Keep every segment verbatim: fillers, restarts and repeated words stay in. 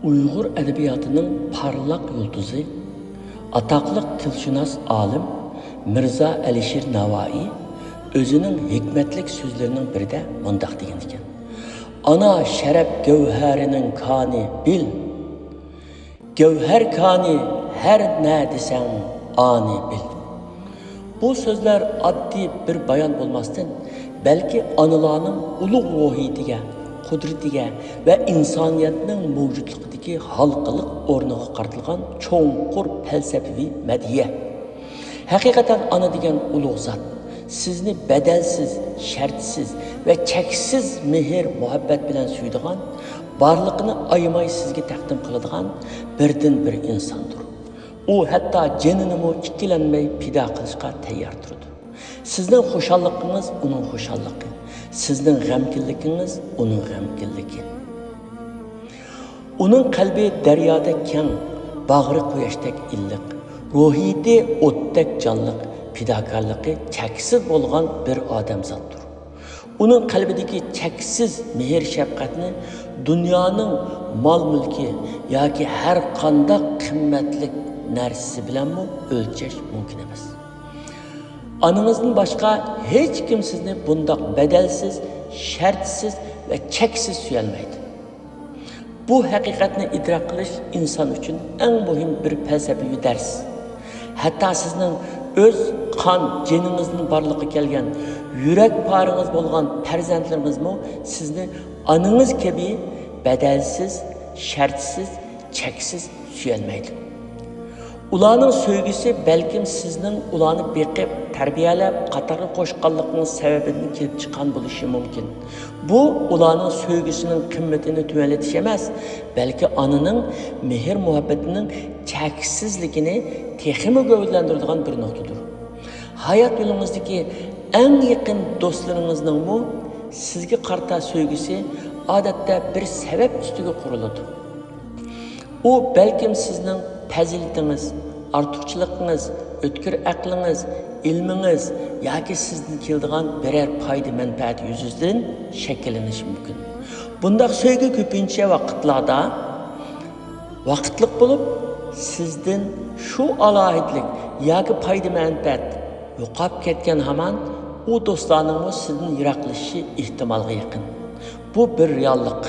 ئۇيغۇر ئەدەبىياتىنىڭ پارلاق يۇلتۇزى، ئاتاقلىق تىلشۇناس ئالىم مىرزا ئەلىشىر ناۋائى ئۆزىنىڭ ھېكمەتلىك سۆزلىرىنىڭ بىرىدە مۇنداق دېگەن ئىكەن: «ئانا شەرەپ گەۋھەرىنىڭ كانى بىل، گەۋھەر كانى ھەر نە دېسەڭ ئانى بىل.» بۇ سۆزلەر ئاددىي بىر بايان بولماستىن، بەلكى ئانىلارنىڭ ئۇلۇغ روھىيىتىگە، قۇدرىتىگە ۋە ئىنسانىيەتنىڭ مەۋجۇتلۇقىدىكى ھالقىلىق ئورنىغا قارىتىلغان چوڭقۇر پەلسەپىۋى مەدھىيە. ھەقىقەتەن ئانا دېگەن ئۇلۇغ زات. سىزنى بەدەلسىز، شەرتسىز ۋە چەكسىز مېھىر-مۇھەببەت بىلەن سۆيىدىغان، بارلىقىنى ئايىماي سىزگە تەقدىم قىلىدىغان بىردىنبىر ئىنساندۇر. ئۇ ھەتتا جېنىنىمۇ ئىككىلەنمەي پىدا قىلىشقا تەييار تۇرىدۇ. سىزنىڭ خۇشاللىقىڭىز ئۇنىڭ خۇشاللىقى، سىزنىڭ غەمكىنلىكىڭىز ئۇنىڭ غەمكىنلىكى. ئۇنىڭ قەلبى دەريادەك كەڭ، باغرى قۇياشتەك ئىللىق، روھىيىتى ئوتتەك جانلىق، پىداكارلىقى چەكسىز بولغان بىر ئادەمزاتتۇر. ئۇنىڭ قەلبىدىكى چەكسىز مېھىر-شەپقەتنى دۇنيانىڭ مال-مۈلكى ياكى ھەر قانداق قىممەتلىك نەرسىسى بىلەنمۇ ئۆلچەش مۇمكىن ئەمەس. ئانىڭىزدىن باشقا ھېچكىم سىزنى بۇنداق بەدەلسىز، شەرتسىز ۋە چەكسىز سۆيەلمەيدۇ. بۇ ھەقىقەتنى ئىدراك قىلىش ئىنسان ئۈچۈن ئەڭ مۇھىم بىر پەلسەپىۋى دەرس. ھەتتا سىزنىڭ ئۆز قان جېنىڭىزدىن بارلىققا كەلگەن، يۈرەك پارىڭىز بولغان پەرزەنتلىرىڭىزمۇ سىزنى ئانىڭىز كەبى بەدەلسىز، شەرتسىز، چەكسىز سۆيەلمەيدۇ. ئۇلارنىڭ سۆيگۈسى بەلكىم سىزنىڭ ئۇلارنى بېقىپ، تەربىيەلەپ، قاتارغا قوشقانلىقىڭىز سەۋەبىدىن كېلىپ چىققان بولۇشى مۇمكىن. بۇ ئۇلارنىڭ سۆيگۈسىنىڭ قىممىتىنى تۆۋەنلىتىش ئەمەس، بەلكى ئانىنىڭ مېھىر-مۇھەببىتىنىڭ چەكسىزلىكىنى تېخىمۇ گەۋدىلەندۈرىدىغان بىر نۇقتىدۇر. ھايات يولىڭىزدىكى ئەڭ يېقىن دوستلىرىڭىزنىڭمۇ سىزگە قارىتا سۆيگۈسى ئادەتتە بىر سەۋەب ئۈستىگە قۇرۇلىدۇ. ئۇ بەلكىم سىزنىڭ پەزىلىتىڭىز، ئارتۇقچىلىقىڭىز، ئۆتكۈر ئەقلىڭىز، ئىلمىڭىز ياكى سىزدىن كېلىدىغان بىرەر پايدا-مەنپەئەت يۈزىسىدىن شەكىللىنىشى مۇمكىن. بۇنداق سۆيگۈ كۆپىنچە ۋاقىتلاردا، ۋاقىتلىق بولۇپ، سىزدىن شۇ ئالاھىدىلىك ياكى پايدا-مەنپەئەت يوقاپ كەتكەن ھامان، ئۇ دوستلارنىڭمۇ سىزدىن يىراقلىشىشى ئېھتىمالغا يېقىن. بۇ بىر رېئاللىق.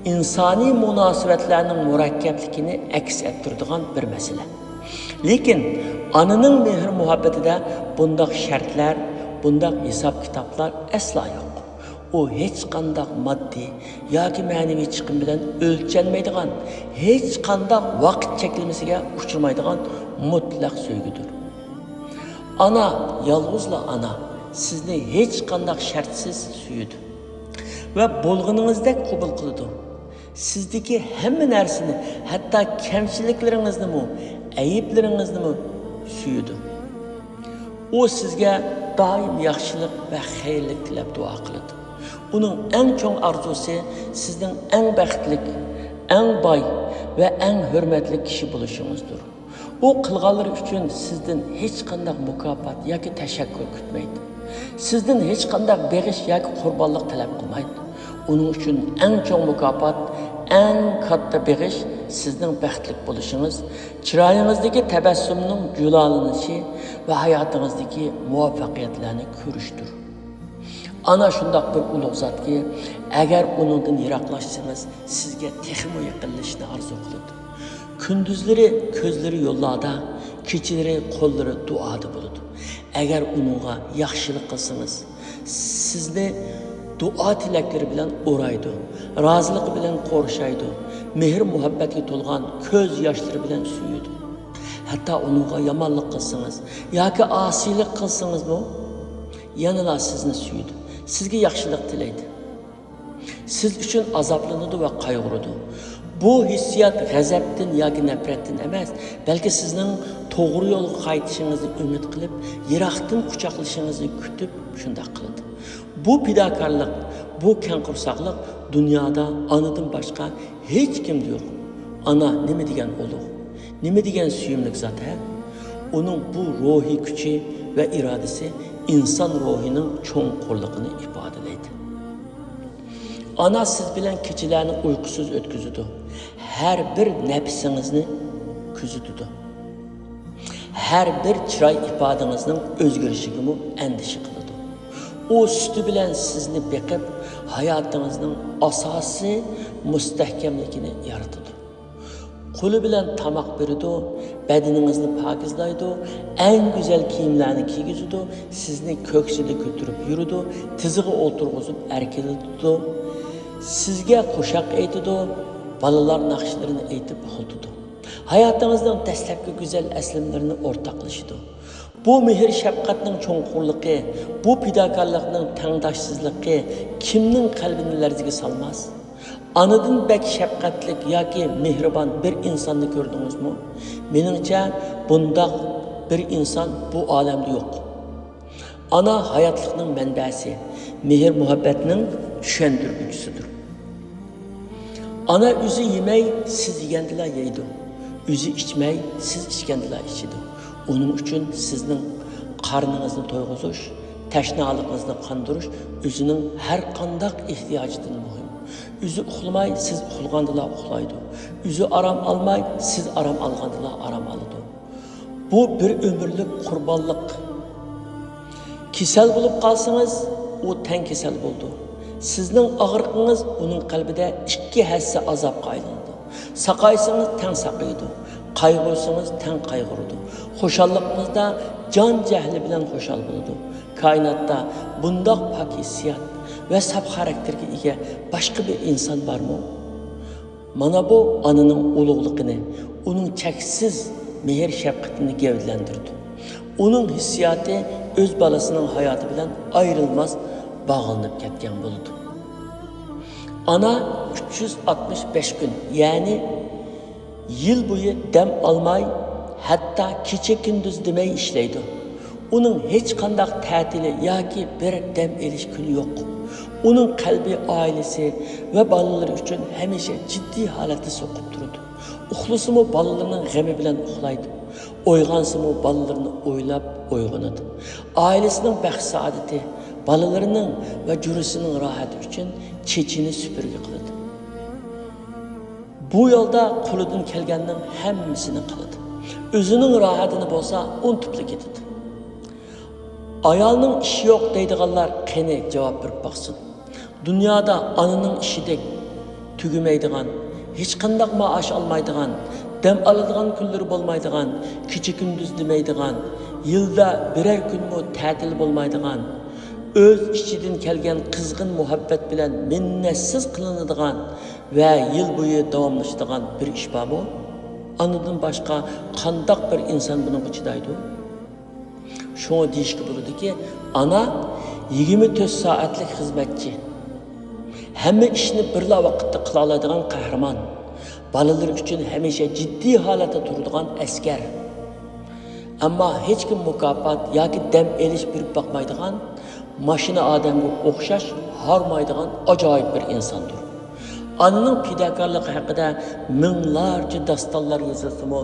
ئىنسانىي مۇناسىۋەتلەرنىڭ مۇرەككەپلىكىنى ئەكس ئەتتۈرىدىغان بىر مەسىلە. لېكىن ئانىنىڭ مېھىر-مۇھەببىتىدە بۇنداق شەرتلەر، بۇنداق ھېساب-كىتابلار ئەسلا يوق. ئۇ ھېچقانداق ماددىي ياكى مەنىۋى چىقىم بىلەن ئۆلچەنمەيدىغان، ھېچقانداق ۋاقىت چەكلىمىسىگە ئۇچرىمايدىغان مۇتلەق سۆيگۈدۇر. ئانا، يالغۇزلا ئانا، سىزنى ھېچقانداق شەرتسىز سۆيىدۇ ۋە بولغىنىڭىزدەك قوبۇل قىلىدۇ. سىزدىكى ھەممە نەرسىنى، ھەتتا كەمچىلىكلىرىڭىزنىمۇ، ئەيىبلىرىڭىزنىمۇ سۆيىدۇ. ئۇ سىزگە دائىم ياخشىلىق ۋە خەيرلىك تىلەپ دۇئا قىلىدۇ. ئۇنىڭ ئەڭ چوڭ ئارزۇسى سىزنىڭ ئەڭ بەختلىك، ئەڭ باي ۋە ئەڭ ھۆرمەتلىك كىشى بولۇشىڭىزدۇر. ئۇ قىلغانلىرى ئۈچۈن سىزدىن ھېچقانداق مۇكاپات ياكى تەشەككۈر كۈتمەيدۇ. سىزدىن ھېچقانداق بېغىش ياكى قۇربانلىق تەلەپ قىلمايدۇ. ئۇنىڭ ئۈچۈن ئەڭ چوڭ مۇكاپات، ئەڭ كاتتا بېغىش سىزنىڭ بەختلىك بولۇشىڭىز، چىرايىڭىزدىكى تەبەسسۇمنىڭ جۇلالىنىشى ۋە ھاياتىڭىزدىكى مۇۋەپپەقىيەتلەرنى كۆرۈشتۇر. ئانا شۇنداق بىر ئۇلۇغ زاتكى، ئەگەر ئۇنىڭدىن يىراقلاشسىڭىز، سىزگە تېخىمۇ يېقىنلىشىشنى ئارزۇ قىلىدۇ. كۈندۈزلىرى كۆزلىرى يوللاردا، كېچىلىرى قوللىرى دۇئادا بولىدۇ. ئەگەر ئۇنىڭغا ياخشىلىق قىلسىڭىز، سىزنى دۇئا تىلەكلىرى بىلەن ئورايدۇ، رازىلىقى بىلەن قورشايدۇ، مېھىر-مۇھەببەتكە تولغان كۆز ياشلىرى بىلەن سۆيىدۇ. ھەتتا ئۇنىڭغا يامانلىق قىلسىڭىز ياكى ئاسىيلىق قىلسىڭىزمۇ، يەنىلا سىزنى سۆيىدۇ، سىزگە ياخشىلىق تىلەيدۇ. سىز ئۈچۈن ئازابلىنىدۇ ۋە قايغۇرىدۇ. بۇ ھېسسىيات غەزەپتىن ياكى نەپرەتتىن ئەمەس، بەلكى سىزنىڭ توغرا يولغا قايتىشىڭىزنى ئۈمىد قىلىپ، يىراقتىن قۇچاقلىشىڭىزنى كۈتۈپ شۇنداق قىلىدۇ. بۇ پىداكارلىق، بۇ كەڭ قورساقلىق دۇنيادا ئانىدىن باشقا ھېچكىمدە يوق. ئانا نېمە دېگەن ئۇلۇغ، نېمە دېگەن سۆيۈملۈك زات ھە؟ ئۇنىڭ بۇ روھىي كۈچى ۋە ئىرادىسى ئىنسان روھىنىڭ چوڭقۇرلۇقىنى ئىپادىلەيدۇ. ئانا سىز بىلەن كېچىلەرنى ئۇيقۇسىز ئۆتكۈزىدۇ. ھەر بىر نەپىسىڭىزنى كۆزىتىدۇ. ھەر بىر چىراي ئىپادىڭىزنىڭ ئۆزگىرىشىگىمۇ ئەندىشە قىلىدۇ. ئۇ سۈتى بىلەن سىزنى بېقىپ، ھاياتىڭىزنىڭ ئاساسىي مۇستەھكەملىكىنى يارىتىدۇ. قولى بىلەن تاماق بېرىدۇ، بەدىنىڭىزنى پاكىزلايدۇ، ئەڭ گۈزەل كىيىملەرنى كىيگۈزىدۇ، سىزنى كۆكسىدە كۆتۈرۈپ يۈرىدۇ، تىزىغا ئولتۇرغۇزۇپ ئەركىلىتىدۇ، سىزگە قوشاق ئېيتىدۇ، بالىلار ناخشىلىرىنى ئېيتىپ ئۇخلىتىدۇ. ھاياتىڭىزنىڭ دەسلەپكى گۈزەل ئەسلىمىلىرىنى ئورتاقلىشىدۇ. بۇ مېھىر-شەپقەتنىڭ چوڭقۇرلۇقى، بۇ پىداكارلىقنىڭ تەڭداشسىزلىقى كىمنىڭ قەلبىنى لەرزىگە سالماس؟ ئانىدىن بەك شەپقەتلىك ياكى مېھرىبان بىر ئىنساننى كۆردىڭىزمۇ؟ مېنىڭچە، بۇنداق بىر ئىنسان بۇ ئالەمدە يوق. ئانا ھاياتلىقنىڭ مەنبەسى، مېھىر-مۇھەببەتنىڭ چۈشەندۈرگۈچىسىدۇر. ئانا ئۆزى يېمەي، سىز يېگەندىلا يەيدۇ. ئۆزى ئىچمەي، سىز ئىچكەندىلا ئىچىدۇ. ئۇنىڭ ئۈچۈن سىزنىڭ قارنىڭىزنى تويغۇزۇش، تەشنالىقىڭىزنى قاندۇرۇش ئۆزىنىڭ ھەر قانداق ئېھتىياجىدىن مۇھىم. ئۆزى ئۇخلىماي، سىز ئۇخلىغاندىلا ئۇخلايدۇ. ئۆزى ئارام ئالماي، سىز ئارام ئالغاندىلا ئارام ئالىدۇ. بۇ بىر ئۆمۈرلۈك قۇربانلىق. كېسەل بولۇپ قالسىڭىز، ئۇ تەڭ كېسەل بولىدۇ. سىزنىڭ ئاغرىقىڭىز ئۇنىڭ قەلبىدە ئىككى ھەسسە ئازابقا ئايلىنىدۇ. ساقايسىڭىز، تەڭ ساقىيىدۇ. قايغۇرسىڭىز، تەڭ قايغۇرىدۇ. خۇشاللىقىڭىزدا جان جەھلى بىلەن خۇشال بولىدۇ. كائىناتتا بۇنداق پاك ھېسسىيات ۋە ساپ خاراكتېرگە ئىگە باشقا بىر ئىنسان بارمۇ؟ مانا بۇ ئانىنىڭ ئۇلۇغلۇقىنى، ئۇنىڭ چەكسىز مېھىر-شەپقىتىنى گەۋدىلەندۈرىدۇ. ئۇنىڭ ھېسسىياتى ئۆز بالىسىنىڭ ھاياتى بىلەن ئايرىلماس باغلىنىپ كەتكەن بولىدۇ. ئانا ئۈچ يۈز ئاتمىش بەش كۈن، يەنى يىل بويى دەم ئالماي، ھەتتا كېچە-كۈندۈز دېمەي ئىشلەيدۇ. ئۇنىڭ ھېچقانداق تەتىلى ياكى بىر دەم ئېلىش كۈنى يوق. ئۇنىڭ قەلبى ئائىلىسى ۋە بالىلىرى ئۈچۈن ھەمىشە جىددىي ھالەتتە سوقۇپ تۇرىدۇ. ئۇخلىسىمۇ بالىلىرىنىڭ غېمى بىلەن ئۇخلايدۇ. ئويغانسىمۇ بالىلىرىنى ئويلاپ ئويغىنىدۇ. ئائىلىسىنىڭ بەخت-سائادىتى، بالىلىرىنىڭ ۋە جۈرىسىنىڭ راھىتى ئۈچۈن چېچىنى سۈپۈرگە قىلىدۇ. بۇ يولدا قولىدىن كەلگەننىڭ ھەممىسىنى قىلىدۇ. ئۆزىنىڭ راھىتىنى بولسا ئۇنتۇپلا كېتىدۇ. «ئايالنىڭ ئىشى يوق» دەيدىغانلار قېنى جاۋاب بېرىپ باقسۇن. دۇنيادا ئانىنىڭ ئىشىدەك تۈگىمەيدىغان، ھېچقانداق مائاش ئالمايدىغان، دەم ئالىدىغان كۈنلىرى بولمايدىغان، كېچە-كۈندۈز دېمەيدىغان، يىلدا بىرەر كۈنمۇ تەتىل بولمايدىغان، ئۆز ئىچىدىن كەلگەن قىزغىن مۇھەببەت بىلەن مىننەتسىز قىلىنىدىغان ۋە يىل بويى داۋاملىشىدىغان بىر ئىش بارمۇ؟ ئانىدىن باشقا قانداق بىر ئىنسان بۇنىڭغا چىدايدۇ؟ شۇڭا دېيىشكە بولىدۇكى، ئانا يىگىرمە تۆت سائەتلىك خىزمەتچى، ھەممە ئىشنى بىرلا ۋاقىتتا قىلالايدىغان قەھرىمان، بالىلىرى ئۈچۈن ھەمىشە جىددىي ھالەتتە تۇرىدىغان ئەسكەر. ئەمما ھېچكىم مۇكاپات ياكى دەم ئېلىش بېرىپ باقمايدىغان، ماشىنا ئادەمگە ئوخشاش ھارمايدىغان ئاجايىپ بىر ئىنساندۇر. ئانىنىڭ پىداكارلىقى ھەققىدە مىڭلارچە داستانلار يېزىلسىمۇ،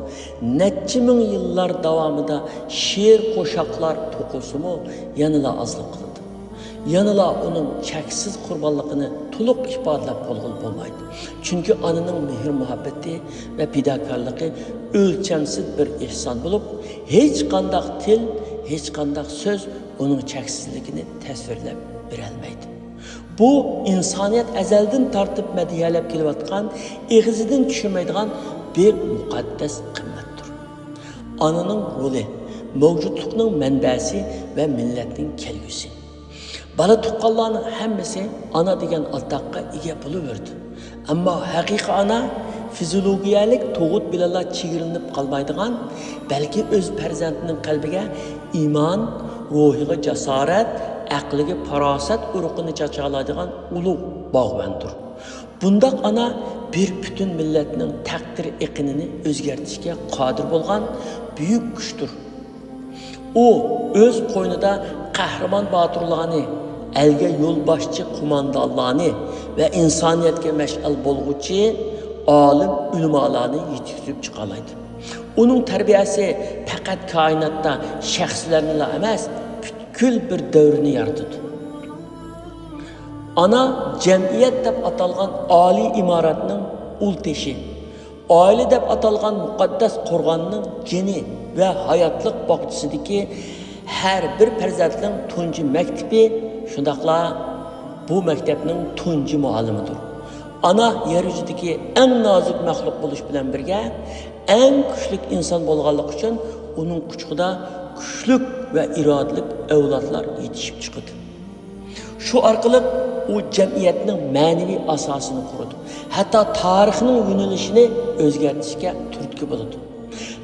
نەچچە مىڭ يىللار داۋامىدا شېئىر، قوشاقلار توقۇلسىمۇ، يەنىلا ئازلىق قىلىدۇ. يەنىلا ئۇنىڭ چەكسىز قۇربانلىقىنى تولۇق ئىپادىلەپ بولغىلى بولمايدۇ. چۈنكى ئانىنىڭ مېھىر-مۇھەببىتى ۋە پىداكارلىقى ئۆلچەمسىز بىر ئېھسان بولۇپ، ھېچقانداق تىل، ھېچقانداق سۆز ئۇنىڭ چەكسىزلىكىنى تەسۋىرلەپ بېرەلمەيدۇ. بۇ ئىنسانىيەت ئەزەلدىن تارتىپ مەدھىيەلەپ كېلىۋاتقان، ئېغىزىدىن چۈشمەيدىغان بىر مۇقەددەس قىممەتتۇر. ئانىنىڭ رولى، مەۋجۇتلۇقنىڭ مەنبەسى ۋە مىللەتنىڭ كەلگۈسى. بالا تۇغقانلارنىڭ ھەممىسى ئانا دېگەن ئاتاققا ئىگە بولۇۋېرىدۇ. ئەمما ھەقىقىي ئانا فىزىيولوگىيەلىك تۇغۇت بىلەنلا چېگرىلىنىپ قالمايدىغان، بەلكى ئۆز پەرزەنتىنىڭ قەلبىگە ئىمان، روھىغا جاسارەت، ئەقلىگە پاراسەت ئۇرۇقىنى چاچالايدىغان ئۇلۇغ باغۋەندۇر. بۇنداق ئانا بىر پۈتۈن مىللەتنىڭ تەقدىر ئېقىنىنى ئۆزگەرتىشكە قادىر بولغان بۈيۈك كۈچتۇر. ئۇ ئۆز قوينىدا قەھرىمان باتۇرلارنى، ئەلگە يولباشچى قوماندانلارنى ۋە ئىنسانىيەتكە مەشئەل بولغۇچى ئالىم ئۆلىمالارنى يېتىشتۈرۈپ چىقالايدۇ. ئۇنىڭ تەربىيەسى پەقەت كائىناتتا شەخسلەرنىلا ئەمەس، پۈتكۈل بىر دەۋرنى يارىتىدۇ. ئانا جەمئىيەت دەپ ئاتالغان ئالىي ئىمارەتنىڭ ئۇل تېشى. ئائىلە دەپ ئاتالغان مۇقەددەس قورغاننىڭ جېنى ۋە ھاياتلىق باغچىسىدىكى ھەر بىر پەرزەنتنىڭ تۇنجى مەكتىپى، شۇنداقلا بۇ مەكتەپنىڭ تۇنجى مۇئەللىمىدۇر. ئانا يەر يۈزىدىكى ئەڭ نازۇك مەخلۇق بولۇش بىلەن بىرگە، ئەڭ كۈچلۈك ئىنسان بولغانلىقى ئۈچۈن ئۇنىڭ قۇچىقىدا كۈچلۈك ۋە ئىرادىلىك ئەۋلادلار يېتىشىپ چىقىدۇ. شۇ ئارقىلىق ئۇ جەمئىيەتنىڭ مەنىۋى ئاساسىنى قۇرىدۇ، ھەتتا تارىخنىڭ يۆنىلىشىنى ئۆزگەرتىشكە تۈرتكە بولىدۇ.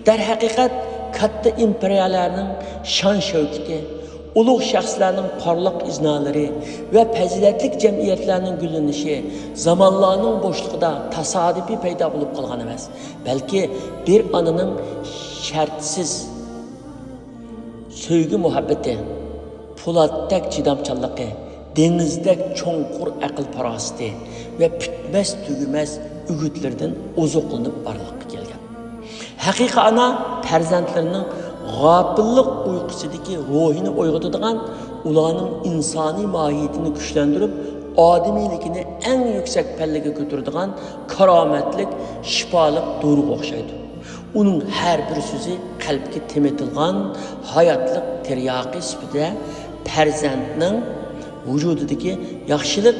دەرھەقىقەت، كاتتا ئىمپېرىيەلەرنىڭ شان-شەۋكىتى، ئۇلۇغ شەخسلەرنىڭ پارلاق ئىزنالىرى ۋە پەزىلەتلىك جەمئىيەتلەرنىڭ گۈللىنىشى زامانلارنىڭ بوشلۇقىدا تاسادىپىي پەيدا بولۇپ قالغان ئەمەس، بەلكى بىر ئانىنىڭ شەرتسىز سۆيگۈ مۇھەببىتى، پولاتتەك چىدامچانلىقى، دېڭىزدەك چوڭقۇر ئەقىل-پاراسىتى ۋە پۈتمەس-تۈگىمەس ئۈگۈتلىرىدىن ئوزۇقلىنىپ بارلىققا كەلگەن. ھەقىقىي ئانا پەرزەنتلىرىنىڭ غاپىللىق ئۇيقۇسىدىكى روھىنى ئويغىتىدىغان، ئۇلارنىڭ ئىنسانىي ماھىيىتىنى كۈچلەندۈرۈپ، ئادىمىيلىكىنى ئەڭ يۈكسەك پەللىگە كۆتۈرىدىغان كارامەتلىك، شىپالىق دورىغا ئوخشايدۇ. ئۇنىڭ ھەر بىر سۆزى قەلبكە تېمىتىلغان ھاياتلىق تىرياقى سۈپىتىدە پەرزەنتنىڭ ۋۇجۇدىدىكى ياخشىلىق،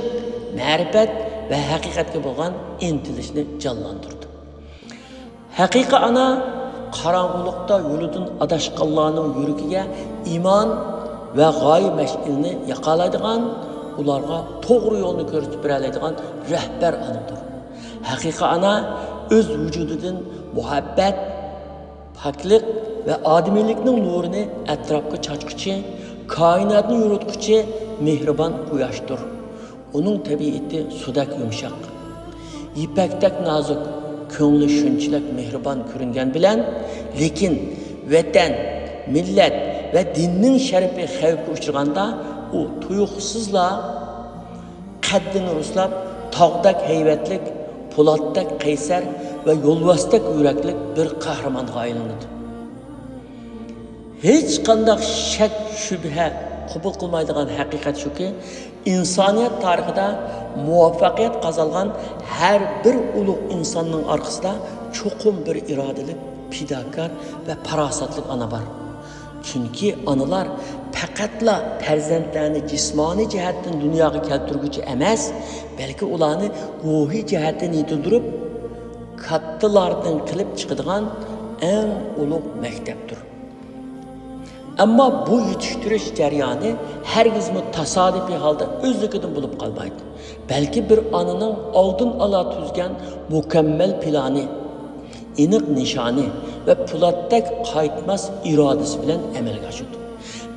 مەرىپەت ۋە ھەقىقەتكە بولغان ئىنتىلىشنى جانلاندۇرىدۇ. ھەقىقىي ئانا قاراڭغۇلۇقتا يولىدىن ئاداشقانلارنىڭ يۈرىكىگە ئىمان ۋە غايە مەشئىلىنى ياقالايدىغان، ئۇلارغا توغرا يولنى كۆرسىتىپ بېرەلەيدىغان رەھبەر ئانىدۇر. ھەقىقىي ئانا ئۆز ۋۇجۇدىدىن مۇھەببەت، پاكلىق ۋە ئادىمىيلىكنىڭ نۇرىنى ئەتراپقا چاچقۇچى، كائىناتنى يورۇتقۇچى مېھرىبان قۇياشتۇر. ئۇنىڭ تەبىئىتى سۇدەك يۇمشاق، يىپەكتەك نازۇك، كۆڭلى شۇنچىلىك مېھرىبان كۆرۈنگەن بىلەن، لېكىن ۋەتەن، مىللەت ۋە دىننىڭ شەرىپى خەۋپكە ئۇچرىغاندا، ئۇ تۇيۇقسىزلا قەددىنى رۇسلاپ، تاغدەك ھەيۋەتلىك، پولاتتەك قەيسەر ۋە يولۋاستەك يۈرەكلىك بىر قەھرىمانغا ئايلىنىدۇ. ھېچقانداق شەك-شۈبھە قوبۇل قىلمايدىغان ھەقىقەت شۇكى، ئىنسانىيەت تارىخىدا مۇۋەپپەقىيەت قازانغان ھەر بىر ئۇلۇغ ئىنساننىڭ ئارقىسىدا چوقۇم بىر ئىرادىلىك، پىداكار ۋە پاراسەتلىك ئانا بار. چۈنكى ئانىلار پەقەتلا پەرزەنتلەرنى جىسمانىي جەھەتتىن دۇنياغا كەلتۈرگۈچى ئەمەس، بەلكى ئۇلارنى روھىي جەھەتتىن يېتىلدۈرۈپ، كاتتىلاردىن قىلىپ چىقىدىغان ئەڭ ئۇلۇغ مەكتەپتۇر. ئەمما بۇ يېتىشتۈرۈش جەريانى ھەرگىزمۇ تاسادىپىي ھالدا ئۆزلۈكىدىن بولۇپ قالمايدۇ، بەلكى بىر ئانىنىڭ ئالدىن ئالا تۈزگەن مۇكەممەل پىلانى، ئېنىق نىشانى ۋە پولاتتەك قايتماس ئىرادىسى بىلەن ئەمەلگە ئاشىدۇ.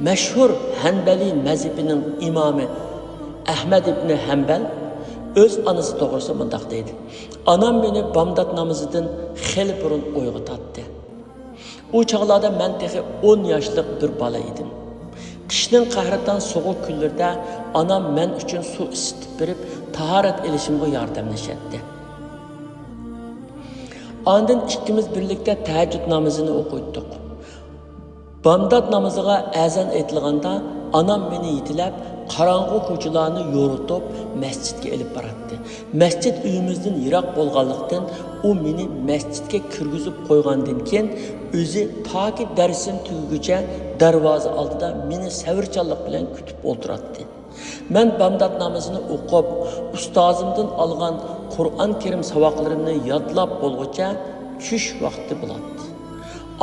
مەشھۇر ھەنبەلىي مەزھىپىنىڭ ئىمامى ئەھمەد ئىبنى ھەنبەل ئۆز ئانىسى توغرىسىدا مۇنداق دەيدۇ: «ئانام مېنى بامدات نامىزىدىن خېلى بۇرۇن ئويغىتاتتى. ئۇ چاغلاردا مەن تېخى ئون ياشلىق بىر بالا ئىدىم. قىشنىڭ قەھرىتان سوغۇق كۈنلىرىدە ئانام مەن ئۈچۈن سۇ ئىسسىتىپ بېرىپ، تاھارەت ئېلىشىمغا ياردەملىشەتتى. ئاندىن ئىككىمىز بىرلىكتە تەھەججۇد نامىزىنى ئوقۇيتتۇق. بامدات نامىزىغا ئەزان ئېيتىلغاندا، ئانام مېنى يېتىلەپ، قاراڭغۇ كوچىلارنى يورۇتۇپ، مەسچىتكە ئېلىپ باراتتى. مەسچىت ئۆيىمىزدىن يىراق بولغانلىقتىن، ئۇ مېنى مەسچىتكە كىرگۈزۈپ قويغاندىن كېيىن، ئۆزى تاكى دەرسىم تۈگىگۈچە دەرۋازا ئالدىدا مېنى سەۋرچانلىق بىلەن كۈتۈپ ئولتۇراتتى. مەن بامدات نامىزىنى ئوقۇپ، ئۇستازىمدىن ئالغان قۇرئان كەرىم ساۋاقلىرىمنى يادلاپ بولغۇچە چۈش ۋاقتى بولاتتى.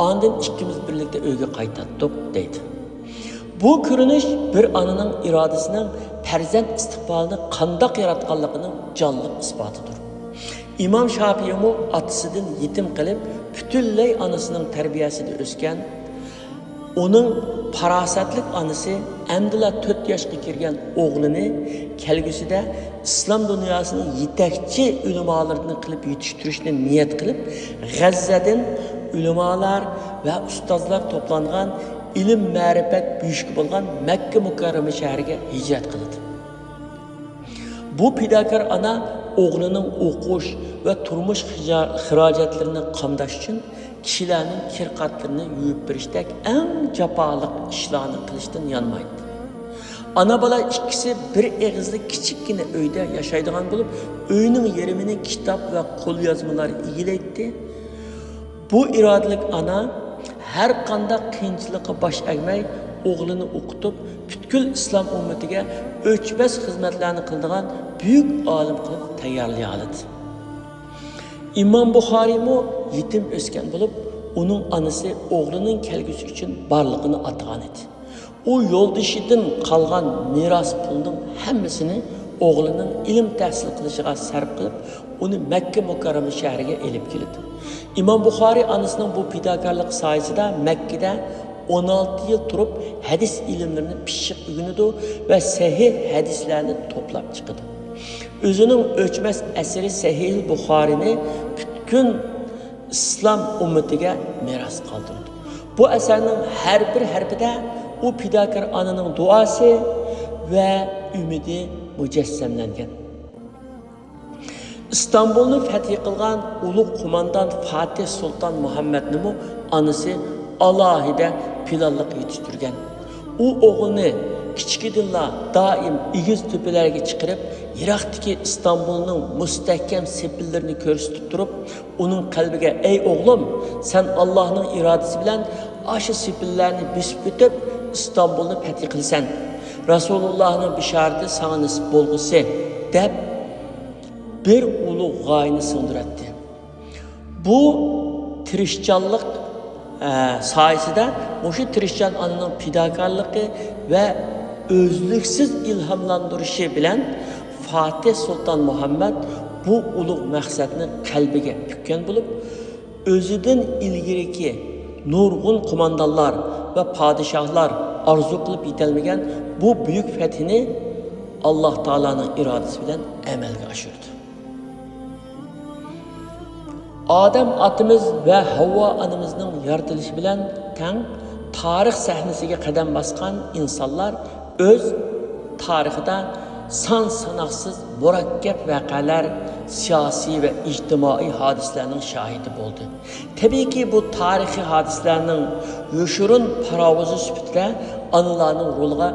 ئاندىن ئىككىمىز بىرلىكتە ئۆيگە قايتاتتۇق» دەيدۇ. بۇ كۆرۈنۈش بىر ئانىنىڭ ئىرادىسىنىڭ پەرزەنت ئىستىقبالىنى قانداق ياراتقانلىقىنىڭ جانلىق ئىسپاتىدۇر. ئىمام شاپىئىمۇ ئاتىسىدىن يېتىم قېلىپ، پۈتۈنلەي ئانىسىنىڭ تەربىيەسىدە ئۆسكەن، ئۇنىڭ پاراسەتلىك ئانىسى ئەمدىلا تۆت ياشقا كىرگەن ئوغلىنى كەلگۈسىدە ئىسلام دۇنياسىنىڭ يېتەكچى ئۆلىمالىرىدىن قىلىپ يېتىشتۈرۈشنى نىيەت قىلىپ، غەززەدىن ئۆلىمالار ۋە ئۇستازلار توپلانغان، ئىلىم-مەرىپەت بۆشۈكى بولغان مەككە مۇكەررەمە شەھىرىگە ھىجرەت قىلىدۇ. بۇ پىداكار ئانا ئوغلىنىڭ ئوقۇش ۋە تۇرمۇش خىجا-، خىراجەتلىرىنى قامداش ئۈچۈن كىشىلەرنىڭ كىر-قاتلىرىنى يۇيۇپ بېرىشتەك ئەڭ جاپالىق ئىشلارنى قىلىشتىن يانمايتتى. ئانا-بالا ئىككىسى بىر ئېغىزلىق كىچىككىنە ئۆيدە ياشايدىغان بولۇپ، ئۆينىڭ يېرىمىنى كىتاب ۋە قوليازمىلار ئىگىلەيتتى. بۇ ئىرادىلىك ئانا ھەر قانداق قىيىنچىلىققا باش ئەگمەي، ئوغلىنى ئوقۇتۇپ، پۈتكۈل ئىسلام ئۈممىتىگە ئۆچمەس خىزمەتلەرنى قىلىدىغان بۈيۈك ئالىم قىلىپ تەييارلىيالىدى. ئىمام بۇخارىيمۇ يېتىم ئۆسكەن بولۇپ، ئۇنىڭ ئانىسى ئوغلىنىڭ كەلگۈسى ئۈچۈن بارلىقىنى ئاتىغان ئىدى. ئۇ يولدىشىدىن قالغان مىراس پۇلنىڭ ھەممىسىنى ئوغلىنىڭ ئىلىم تەھسىل قىلىشىغا سەرپ قىلىپ، ئۇنى مەككە مۇكەررەمە شەھىرىگە ئېلىپ كېلىدۇ. ئىمام بۇخارىي ئانىسىنىڭ بۇ پىداكارلىقى سايىسىدا مەككىدە ئون ئالتە يىل تۇرۇپ، ھەدىس ئىلىملىرىنى پىششىق ئۆگىنىدۇ ۋە سەھىھ ھەدىسلەرنى توپلاپ چىقىدۇ. ئۆزىنىڭ ئۆچمەس ئەسىرى سەھىھ بۇخارىنى پۈتكۈل ئىسلام ئۈممىتىگە مىراس قالدۇرىدۇ. بۇ ئەسەرنىڭ ھەر بىر ھەرپىدە ئۇ پىداكار ئانىنىڭ دۇئاسى ۋە ئۈمىدى مۇجەسسەملەنگەن. ئىستانبۇلنى فەتھى قىلغان ئۇلۇغ قوماندان فاتىھ سۇلتان مۇھەممەدنىمۇ ئانىسى ئالاھىدە پىلانلىق يېتىشتۈرگەن. ئۇ ئوغلىنى كىچىكىدىنلا دائىم ئېگىز تۆپىلەرگە چىقىرىپ، يىراقتىكى ئىستانبۇلنىڭ مۇستەھكەم سېپىللىرىنى كۆرسىتىپ تۇرۇپ، ئۇنىڭ قەلبىگە، ئەي ئوغلۇم، سەن ئاللاھنىڭ ئىرادىسى بىلەن ئاشۇ سېپىللەرنى بېسىپ ئۆتۈپ، ئىستانبۇلنى پەتھى قىلىسەن. رەسۇلۇللاھنىڭ بېشارىتى ساڭا نېسىپ بولغۇسى، دەپ، بىر ئۇلۇغ غايىنى سىڭدۈرەتتى. بۇ تىرىشچانلىق، ئە، سايىسىدە مۇشۇ تىرىشچان ئانىنىڭ پىداكارلىقى ۋە ئۈزلۈكسىز ئىلھاملاندۇرۇشى بىلەن فاتىھ سۇلتان مۇھەممەد بۇ ئۇلۇغ مەقسەتنى قەلبىگە پۈككەن بولۇپ، ئۆزىدىن ئىلگىرىكى نۇرغۇن قوماندانلار ۋە پادىشاھلار ئارزۇ قىلىپ يېتەلمىگەن بۇ بۈيۈك پەتھىنى ئاللاھ تائالانىڭ ئىرادىسى بىلەن ئەمەلگە ئاشۇردى. ئادەم ئاتىمىز ۋە ھەۋۋا ئانىمىزنىڭ يارىتىلىشى بىلەن تەڭ تارىخ سەھنىسىگە قەدەم باسقان ئىنسانلار ئۆز تارىخىدا سان-ساناقسىز مۇرەككەپ ۋەقەلەر، سىياسىي ۋە ئىجتىمائىي ھادىسىلەرنىڭ شاھىتى بولدى. تەبىئىيكى، بۇ تارىخىي ھادىسىلەرنىڭ يوشۇرۇن پاراۋۇزى سۈپىتىدە ئانىلارنىڭ رولىغا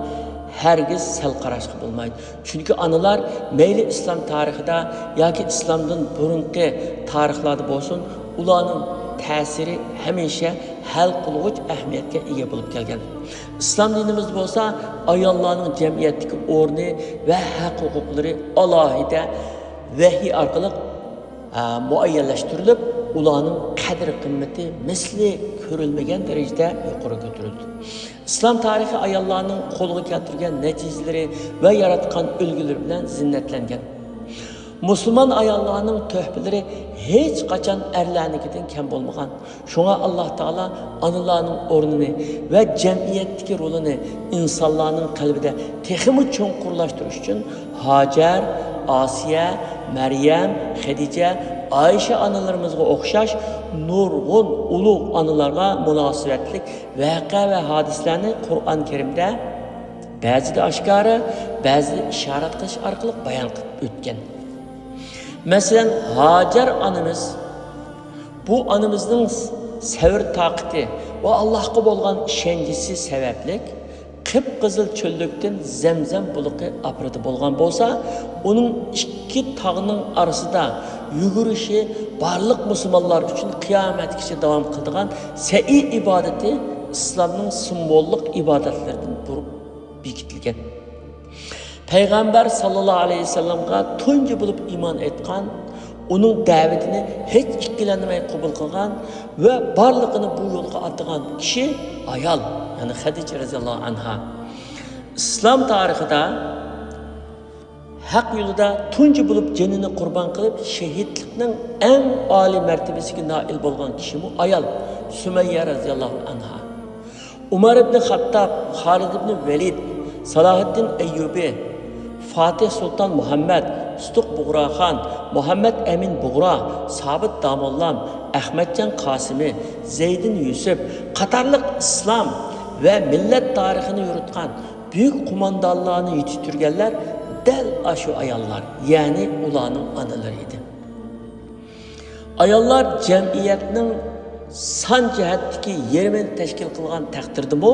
ھەرگىز سەل قاراشقا بولمايدۇ. چۈنكى ئانىلار مەيلى ئىسلام تارىخىدا ياكى ئىسلامدىن بۇرۇنقى تارىخلاردا بولسۇن، ئۇلارنىڭ تەسىرى ھەمىشە ھەل قىلغۇچ ئەھمىيەتكە ئىگە بولۇپ كەلگەن. ئىسلام دىنىمىزدا بولسا ئاياللارنىڭ جەمئىيەتتىكى ئورنى ۋە ھەق-ھوقۇقلىرى ئالاھىدە ۋەھىي ئارقىلىق، ئە، مۇئەييەنلەشتۈرۈلۈپ، ئۇلارنىڭ قەدىر-قىممىتى مىسلى كۆرۈلمىگەن دەرىجىدە يۇقىرى كۆتۈرۈلدى. ئىسلام تارىخى ئاياللارنىڭ قولغا كەلتۈرگەن نەتىجىلىرى ۋە ياراتقان ئۈلگىلىرى بىلەن زىننەتلەنگەن. مۇسۇلمان ئاياللارنىڭ تۆھپىلىرى ھېچقاچان ئەرلەرنىڭكىدىن كەم بولمىغان. شۇڭا ئاللاھ تائالا ئانىلارنىڭ ئورنىنى ۋە جەمئىيەتتىكى رولىنى ئىنسانلارنىڭ قەلبىدە تېخىمۇ چوڭقۇرلاشتۇرۇش ئۈچۈن ھاجەر، ئاسىيە، مەريەم، خەدىجە، ئائىشە ئانىلىرىمىزغا ئوخشاش نۇرغۇن ئۇلۇغ ئانىلارغا مۇناسىۋەتلىك ۋەقە ۋە ھادىسىلەرنى قۇرئان كەرىمدە بەزىدە ئاشكارا، بەزىدە ئىشارەت قىلىش ئارقىلىق بايان قىلىپ ئۆتكەن. مەسىلەن، ھاجەر ئانىمىز، بۇ ئانىمىزنىڭ سەۋر تاقىتى ۋە ئاللاھقا بولغان ئىشەنچىسى سەۋەبلىك قىپقىزىل چۆللۈكتىن زەمزەم بۇلىقى ئاپىرىدە بولغان بولسا، ئۇنىڭ ئىككى تاغنىڭ ئارىسىدا يۈگۈرۈشى بارلىق مۇسۇلمانلار ئۈچۈن قىيامەتكىچە داۋام قىلىدىغان سەئى ئىبادىتى ئىسلامنىڭ سىمۋوللۇق ئىبادەتلىرىدىن بىر بېكىتىلگەن. پەيغەمبەر ساللاللاھۇ ئەلەيھى ۋەسەللەمگە تۇنجى بولۇپ ئىمان ئېيتقان، ئۇنىڭ دەۋىتىنى ھېچ ئىككىلەنمەي قوبۇل قىلغان ۋە بارلىقىنى بۇ يولغا ئاتىغان كىشى ئايال، يەنى خەدىچە رەزىياللاھۇ ئەنھا. ئىسلام تارىخىدا ھەق يولىدا تۇنجى بولۇپ جېنىنى قۇربان قىلىپ، شېھىتلىكنىڭ ئەڭ ئالىي مەرتىۋىسىگە نائىل بولغان كىشىمۇ ئايال، سۈمەييە رەزىياللاھۇ ئەنھا. ئۇمار ئىبنى خاتتاب، خالىد ئىبنى ۋەلىد، سالاھىددىن ئەييۇبى، فاتىھ سۇلتان مۇھەممەد، سۇتۇق بۇغراخان، مۇھەممەد ئەمىن بۇغرا، سابىت داموللام، ئەخمەتجان قاسىمى، زەيدىن يۈسۈپ قاتارلىق ئىسلام ۋە مىللەت تارىخىنى يورۇتقان بۈيۈك قوماندانلارنى يېتىشتۈرگەنلەر دەل ئاشۇ ئاياللار، يەنى ئۇلارنىڭ ئانىلىرى ئىدى. ئاياللار جەمئىيەتنىڭ سان جەھەتتىكى يېرىمىنى تەشكىل قىلغان تەقدىردىمۇ،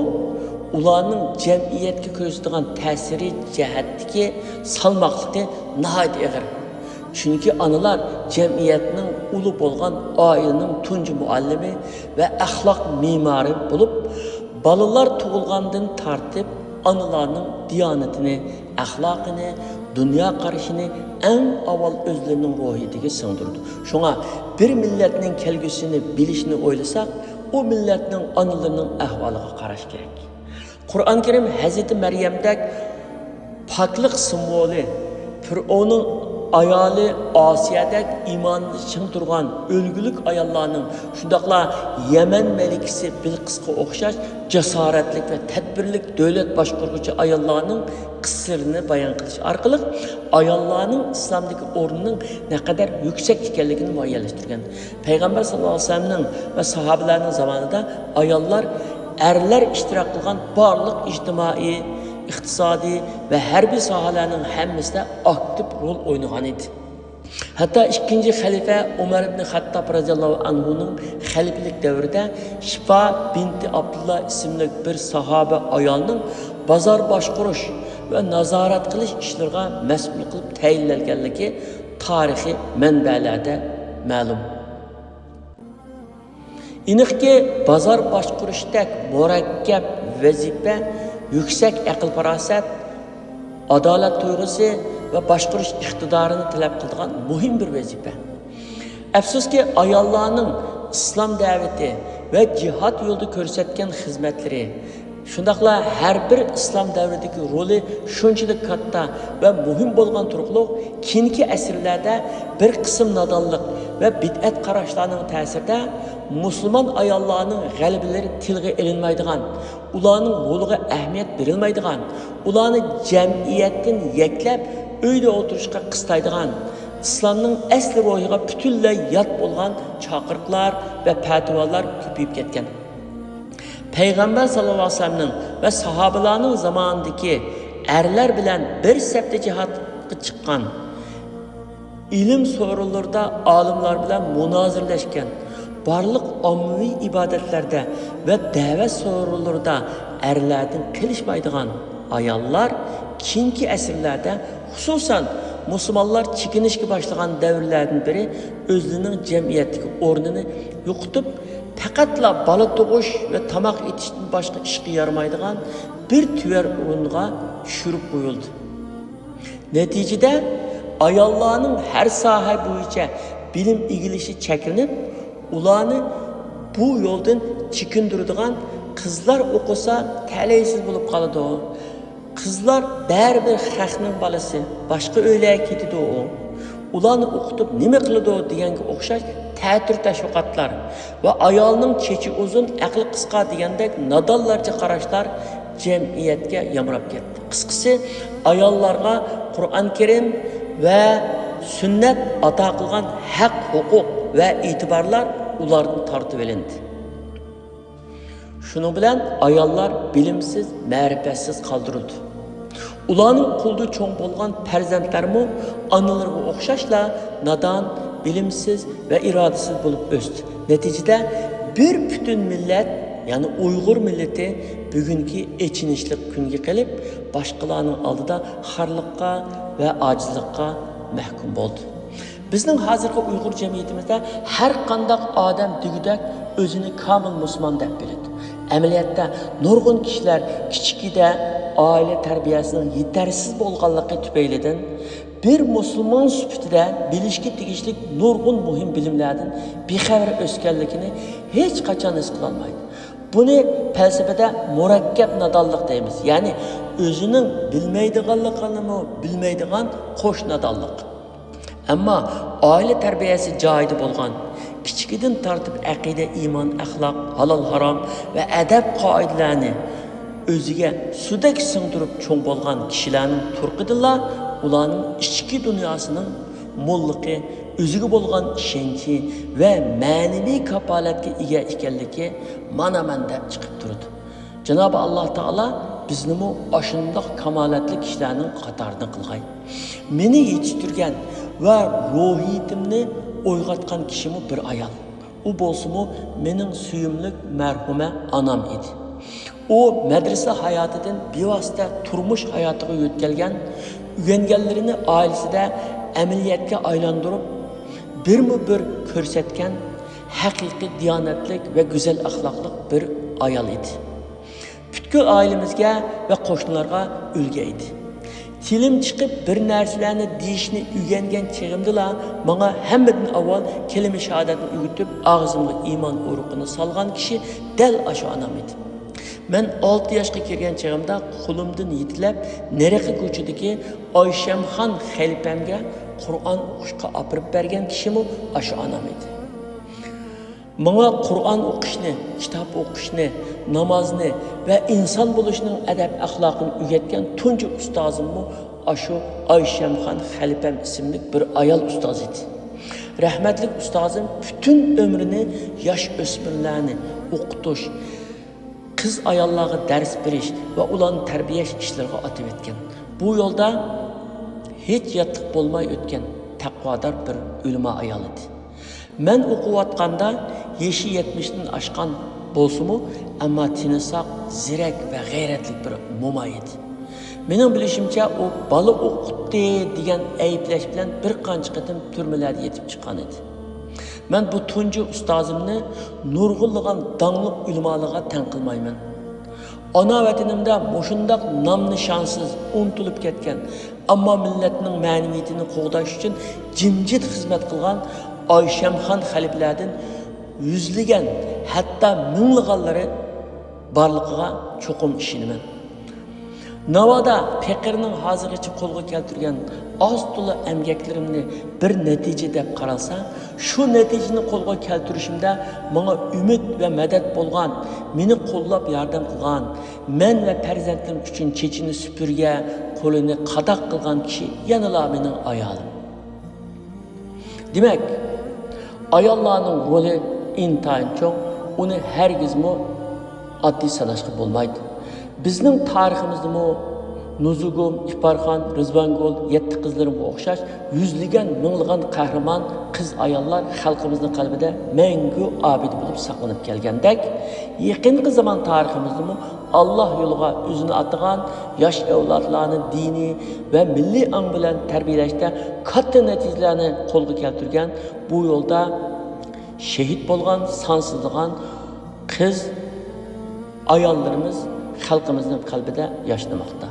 ئۇلارنىڭ جەمئىيەتكە كۆرسىتىدىغان تەسىرى جەھەتتىكى سالماقلىقى ناھايىتى ئېغىر. چۈنكى ئانىلار جەمئىيەتنىڭ ئۇلى بولغان ئائىلىنىڭ تۇنجى مۇئەللىمى ۋە ئەخلاق مېمارى بولۇپ، بالىلار تۇغۇلغاندىن تارتىپ ئانىلارنىڭ دىيانىتىنى، ئەخلاقىنى، دۇنيا قارىشىنى ئەڭ ئاۋۋال ئۆزلىرىنىڭ روھىيىتىگە سىڭدۈرىدۇ. شۇڭا بىر مىللەتنىڭ كەلگۈسىنى بىلىشنى ئويلىساق، ئۇ مىللەتنىڭ ئانىلىرىنىڭ ئەھۋالىغا قاراش كېرەك. قۇرئان كەرىم ھەزرىتى مەريەمدەك پاكلىق سىمۋولى، پىرئوننىڭ ئايالى ئاسىيەدەك ئىمانىدا چىڭ تۇرغان ئۈلگىلىك ئاياللارنىڭ، شۇنداقلا يەمەن مەلىكىسى بىلقىسقا ئوخشاش جاسارەتلىك ۋە تەدبىرلىك دۆلەت باشقۇرغۇچى ئاياللارنىڭ قىسسىلىرىنى بايان قىلىش ئارقىلىق ئاياللارنىڭ ئىسلامدىكى ئورنىنىڭ نەقەدەر يۈكسەك ئىكەنلىكىنى مۇئەييەنلەشتۈرگەن. پەيغەمبەر ساللاللاھۇ ئەلەيھى ۋەسەللەمنىڭ ۋە ساھابىلەرنىڭ زامانىدا ئاياللار ئەرلەر ئىشتىراك قىلغان بارلىق ئىجتىمائىي، ئىقتىسادىي ۋە ھەربىي ساھەلەرنىڭ ھەممىسىدە ئاكتىپ رول ئوينىغان ئىدى. ھەتتا ئىككىنچى خەلىپە ئۇمەر ئىبن خەتتاب رەزىياللاھۇ ئەنھۇنىڭ خەلىپىلىك دەۋرىدە شىفا بىنتى ئابدۇللا ئىسىملىك بىر ساھابە ئايالنىڭ بازار باشقۇرۇش ۋە نازارەت قىلىش ئىشلىرىغا مەسئۇل قىلىپ تەيىنلەنگەنلىكى تارىخىي مەنبەلەردە مەلۇم. ئېنىقكى، بازار باشقۇرۇشتەك مۇرەككەپ ۋەزىپە يۈكسەك ئەقىل-پاراسەت، ئادالەت تۇيغۇسى ۋە باشقۇرۇش ئىقتىدارىنى تەلەپ قىلىدىغان مۇھىم بىر ۋەزىپە. ئەپسۇسكى، ئاياللارنىڭ ئىسلام دەۋىتى ۋە جىھاد يولىدا كۆرسەتكەن خىزمەتلىرى، شۇنداقلا ھەر بىر ئىسلام دەۋرىدىكى رولى شۇنچىلىك كاتتا ۋە مۇھىم بولغان تۇرۇقلۇق، كېيىنكى ئەسىرلەردە بىر قىسىم نادانلىق ۋە بىدئەت قاراشلارنىڭ تەسىرىدە مۇسۇلمان ئاياللارنىڭ غەلىبىلىرى تىلغا ئېلىنمايدىغان، ئۇلارنىڭ رولىغا ئەھمىيەت بېرىلمەيدىغان، ئۇلارنى جەمئىيەتتىن يەكلەپ، ئۆيدە ئولتۇرۇشقا قىستايدىغان، ئىسلامنىڭ ئەسلى روھىغا پۈتۈنلەي يات بولغان چاقىرىقلار ۋە پەتىۋالار كۆپىيىپ كەتكەن. پەيغەمبەر ساللاللاھۇ ئەلەيھى ۋەسەللەمنىڭ ۋە ساھابىلارنىڭ زامانىدىكى ئەرلەر بىلەن بىر سەپتە جىھادقا چىققان، ئىلىم سورۇنلىرىدا ئالىملار بىلەن مۇنازىرىلەشكەن، بارلىق ئاممىۋى ئىبادەتلەردە ۋە دەۋەت سورۇنلىرىدا ئەرلەردىن قېلىشمايدىغان ئاياللار كېيىنكى ئەسىرلەردە، خۇسۇسەن، مۇسۇلمانلار چېكىنىشكە باشلىغان دەۋرلەردىن بېرى ئۆزلىرىنىڭ جەمئىيەتتىكى ئورنىنى يوقىتىپ، پەقەتلا بالا تۇغۇش ۋە تاماق ئېتىشتىن باشقا ئىشقا يارىمايدىغان بىر تۈۋەر ئورۇنغا چۈشۈرۈپ قويۇلدى. نەتىجىدە، ئاياللارنىڭ ھەر ساھە بويىچە بىلىم ئىگىلىشى چەكلىنىپ، ئۇلارنى بۇ يولدىن چېكىندۈرىدىغان، قىزلار ئوقۇسا تەلەيسىز بولۇپ قالىدۇ، قىزلار بەرىبىر خەقنىڭ بالىسى، باشقا ئۆيلەرگە كېتىدۇ ئۇ، ئۇلارنى ئوقۇتۇپ نېمە قىلىدۇ دېگەنگە ئوخشاش تەتۈر تەشۋىقاتلار ۋە ئايالنىڭ چېچى ئۇزۇن، ئەقلى قىسقا دېگەندەك نادانلارچە قاراشلار جەمئىيەتكە يامراپ كەتتى. قىسقىسى، ئاياللارغا قۇرئان كەرىم ۋە سۈننەت ئاتا قىلغان ھەق، ھوقۇق ۋە ئېتىبارلار ئۇلاردىن تارتىۋېلىندى. شۇنىڭ بىلەن ئاياللار بىلىمسىز، مەرىپەتسىز قالدۇرۇلدى. ئۇلارنىڭ قولىدا چوڭ بولغان پەرزەنتلەرمۇ ئانىلىرىغا ئوخشاشلا نادان، بىلىمسىز ۋە ئىرادىسىز بولۇپ ئۆستى. نەتىجىدە، بىر پۈتۈن مىللەت، يەنى ئۇيغۇر مىللىتى بۈگۈنكى ئېچىنىشلىق كۈنگە قېلىپ، باشقىلارنىڭ ئالدىدا خارلىققا ۋە ئاجىزلىققا مەھكۇم بولدى. بىزنىڭ ھازىرقى ئۇيغۇر جەمئىيىتىمىزدە ھەر قانداق ئادەم دېگۈدەك ئۆزىنى كامىل مۇسۇلمان دەپ بىلىدۇ. ئەمەلىيەتتە، نۇرغۇن كىشىلەر كىچىكىدە ئائىلە تەربىيەسىنىڭ يېتەرسىز بولغانلىقى تۈپەيلىدىن، بىر مۇسۇلمان سۈپىتىدە بىلىشكە تېگىشلىك نۇرغۇن مۇھىم بىلىملەردىن بىخەۋەر ئۆسكەنلىكىنى ھېچقاچان ھېس قىلالمايدۇ. بۇنى پەلسەپىدە مۇرەككەپ نادانلىق دەيمىز، يەنى ئۆزىنىڭ بىلمەيدىغانلىقىنىمۇ بىلمەيدىغان قوش نادانلىق. ئەمما ئائىلە تەربىيەسى جايىدا بولغان، كىچىكىدىن تارتىپ ئەقىدە، ئىمان، ئەخلاق، ھالال، ھارام ۋە ئەدەپ قائىدىلەرنى ئۆزىگە سۇدەك سىڭدۈرۈپ چوڭ بولغان كىشىلەرنىڭ تۇرقىدىنلا ئۇلارنىڭ ئىچكى دۇنياسىنىڭ موللۇقى، ئۆزىگە بولغان ئىشەنچى ۋە مەنىۋى كاپالەتكە ئىگە ئىكەنلىكى مانا مەن دەپ چىقىپ تۇرىدۇ. جانابى ئاللا تائالا بىزنىمۇ ئاشۇنداق كامالەتلىك كىشىلەرنىڭ قاتارىدا قىلغاي. مېنى يېتىشتۈرگەن ۋە روھىيىتىمنى ئويغاتقان كىشىمۇ بىر ئايال. ئۇ بولسىمۇ مېنىڭ سۆيۈملۈك مەرھۇمە ئانام ئىدى. ئۇ مەدرىسە ھاياتىدىن بىۋاسىتە تۇرمۇش ھاياتىغا يۆتكەلگەن، ئۆگەنگەنلىرىنى ئائىلىسىدە ئەمەلىيەتكە ئايلاندۇرۇپ، بىرمۇ بىر كۆرسەتكەن ھەقىقىي دىيانەتلىك ۋە گۈزەل ئەخلاقلىق بىر ئايال ئىدى. پۈتكۈل ئائىلىمىزگە ۋە قوشنىلارغا ئۈلگە ئىدى. تىلىم چىقىپ بىر نەرسىلەرنى دېيىشنى ئۆگەنگەن چېغىمدىلا ماڭا ھەممىدىن ئاۋۋال كەلىمە شاھادەتنى ئۆگىتىپ، ئاغزىمغا ئىمان ئۇرۇقىنى سالغان كىشى دەل ئاشۇ ئانام ئىدى. مەن ئالتە ياشقا كىرگەن چېغىمدا قولۇمدىن يېتىلەپ نەرىقى كوچىدىكى ئايشەمخان خەلپەمگە قۇرئان ئوقۇشقا ئاپىرىپ بەرگەن كىشىمۇ ئاشۇ ئانام ئىدى. ماڭا قۇرئان ئوقۇشنى، كىتاب ئوقۇشنى، نامازنى ۋە ئىنسان بولۇشنىڭ ئەدەپ-ئەخلاقىنى ئۆگەتكەن تۇنجى ئۇستازىممۇ ئاشۇ ئايشەمخان خەلپەم ئىسىملىك بىر ئايال ئۇستاز ئىدى. رەھمەتلىك ئۇستازىم پۈتۈن ئۆمرىنى ياش ئۆسمۈرلەرنى ئوقۇتۇش، قىز-ئاياللارغا دەرس بېرىش ۋە ئۇلارنى تەربىيەلەش ئىشلىرىغا ئاتىۋەتكەن. بۇ يولدا ھېچ ياتلىق بولماي ئۆتكەن تەقۋادار بىر ئۆلىما ئايال ئىدى. مەن ئوقۇۋاتقاندا يېشى يەتمىشتىن ئاشقان بولسىمۇ، ئەمما تېنى ساق، زېرەك ۋە غەيرەتلىك بىر موماي ئىدى. مېنىڭ بىلىشىمچە، ئۇ بالا ئوقۇتتى دېگەن ئەيىبلەش بىلەن بىر قانچە قېتىم تۈرمىلەردە يېتىپ چىققان ئىدى. مەن بۇ تۇنجى ئۇستازىمنى نۇرغۇنلىغان داڭلىق ئۆلىمالارغا تەڭ قىلمايمەن. ئانا ۋەتىنىمدە مۇشۇنداق نام-نىشانسىز، ئۇنتۇلۇپ كەتكەن، ئەمما مىللەتنىڭ مەنىۋىيىتىنى قوغداش ئۈچۈن جىمجىت خىزمەت قىلغان ئايشەمخان خەلپىلەردىن يۈزلىگەن، ھەتتا مىڭلىغانلىرى بارلىقىغا چوقۇم ئىشىنىمەن. ناۋادا پېقىرنىڭ ھازىرغىچە قولغا كەلتۈرگەن ئاز-تولا ئەمگەكلىرىمنى بىر نەتىجە دەپ قارالسا، شۇ نەتىجىنى قولغا كەلتۈرۈشۈمدە ماڭا ئۈمىد ۋە مەدەت بولغان، مېنى قوللاپ ياردەم قىلغان، مەن ۋە پەرزەنتلىرىم ئۈچۈن چېچىنى سۈپۈرگە، قولىنى قاداق قىلغان كىشى يەنىلا مېنىڭ ئايالىم. دېمەك، ئاياللارنىڭ رولى ئىنتايىن چوڭ، ئۇنى ھەرگىزمۇ ئاددىي ساناشقا بولمايدۇ. بىزنىڭ تارىخىمىزدىمۇ نۇزۇگۇم، ئىپارخان، رىزۋانگۈل، يەتتە قىزلىرىمغا ئوخشاش يۈزلىگەن، مىڭلىغان قەھرىمان قىز-ئاياللار خەلقىمىزنىڭ قەلبىدە مەڭگۈ ئابىدە بولۇپ ساقلىنىپ كەلگەندەك، يېقىنقى زامان تارىخىمىزدىمۇ ئاللاھ يولىغا ئۆزىنى ئاتىغان ياش ئەۋلادلارنى دىنىي ۋە مىللىي ئاڭ بىلەن تەربىيەلەشتە كاتتا نەتىجىلەرنى قولغا كەلتۈرگەن، بۇ يولدا شېھىت بولغان سانسىزلىغان قىز، ئاياللىرىمىز خەلقىمىزنىڭ قەلبىدە ياشنىماقتا.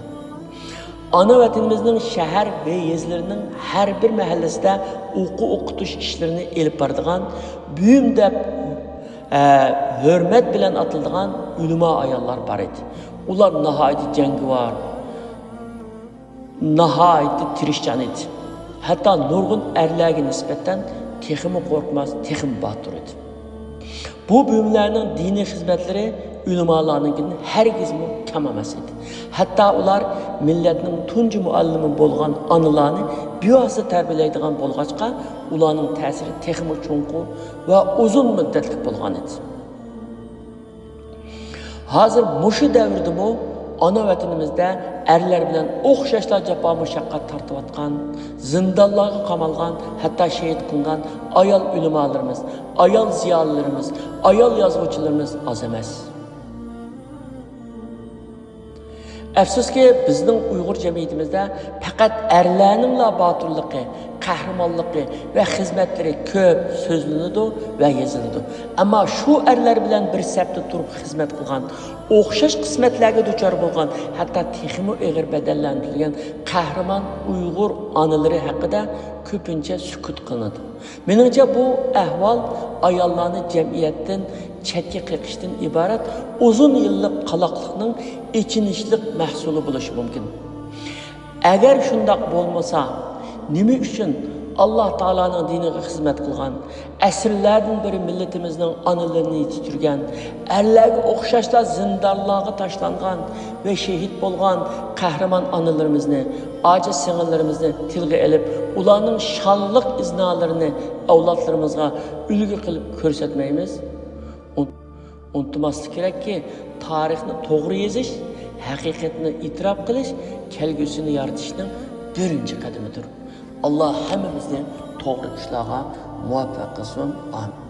ئانا ۋەتىنىمىزنىڭ شەھەر ۋە يېزىلىرىنىڭ ھەر بىر مەھەللىسىدە ئوقۇ ئوقۇتۇش ئىشلىرىنى ئېلىپ بارىدىغان، بۈيۈم دەپ، ئە، ھۆرمەت بىلەن ئاتىلىدىغان ئۆلىما ئاياللار بار ئىدى. ئۇلار ناھايىتى جەڭگىۋار، ناھايىتى تىرىشچان ئىدى. ھەتتا نۇرغۇن ئەرلەرگە نىسبەتەن تېخىمۇ قورقماس، تېخىمۇ باتۇر ئىدى. بۇ بۈيۈملەرنىڭ دىنىي خىزمەتلىرى ئۆلىمالارنىڭكىدىن ھەرگىزمۇ كەم ئەمەس ئىدى. ھەتتا ئۇلار مىللەتنىڭ تۇنجى مۇئەللىمى بولغان ئانىلارنى بىۋاسىتە تەربىيەلەيدىغان بولغاچقا، ئۇلارنىڭ تەسىرى تېخىمۇ چوڭقۇر ۋە ئۇزۇن مۇددەتلىك بولغان ئىدى. ھازىر مۇشۇ دەۋردىمۇ ئانا ۋەتىنىمىزدە ئەرلەر بىلەن ئوخشاشلا جاپا-مۇشەققەت تارتىۋاتقان، زىندانلارغا قامالغان، ھەتتا شېھىت قىلىنغان ئايال ئۆلىمالىرىمىز، ئايال زىيالىيلىرىمىز، ئايال يازغۇچىلىرىمىز ئاز ئەمەس. ئەپسۇسكى، بىزنىڭ ئۇيغۇر جەمئىيىتىمىزدە پەقەت ئەرلەرنىڭلا باتۇرلۇقى، قەھرىمانلىقى ۋە خىزمەتلىرى كۆپ سۆزلىنىدۇ ۋە يېزىلىدۇ. ئەمما شۇ ئەرلەر بىلەن بىر سەپتە تۇرۇپ خىزمەت قىلغان، ئوخشاش قىسمەتلەرگە دۇچار بولغان، ھەتتا تېخىمۇ ئېغىر بەدەللەرنى تۆلىگەن قەھرىمان ئۇيغۇر ئانىلىرى ھەققىدە كۆپىنچە سۈكۈت قىلىنىدۇ. مېنىڭچە، بۇ ئەھۋال ئاياللارنى جەمئىيەتتىن چەتكە قېقىشتىن ئىبارەت ئۇزۇن يىللىق قالاقلىقنىڭ ئېچىنىشلىق مەھسۇلى بولۇشى مۇمكىن. ئەگەر شۇنداق بولمىسا، نېمە ئۈچۈن ئاللاھ تائالانىڭ دىنىغا خىزمەت قىلغان، ئەسىرلەردىن بېرى مىللىتىمىزنىڭ ئانىلىرىنى يېتىشتۈرگەن، ئەرلەرگە ئوخشاشلا زىندانلارغا تاشلانغان ۋە شېھىت بولغان قەھرىمان ئانىلىرىمىزنى، ئاجىز سىڭىللىرىمىزنى تىلغا ئېلىپ، ئۇلارنىڭ شانلىق ئىزنالىرىنى ئەۋلادلىرىمىزغا ئۈلگە قىلىپ كۆرسەتمەيمىز؟ ئۇن-، ئۇنتۇماسلىق كېرەككى، تارىخنى توغرا يېزىش، ھەقىقەتنى ئېتىراپ قىلىش كەلگۈسىنى يارىتىشنىڭ بىرىنچى قەدىمىدۇر. ئاللاھ ھەممىمىزنى توغرا ئىشلارغا مۇۋەپپەق قىلسۇن. ئامىن.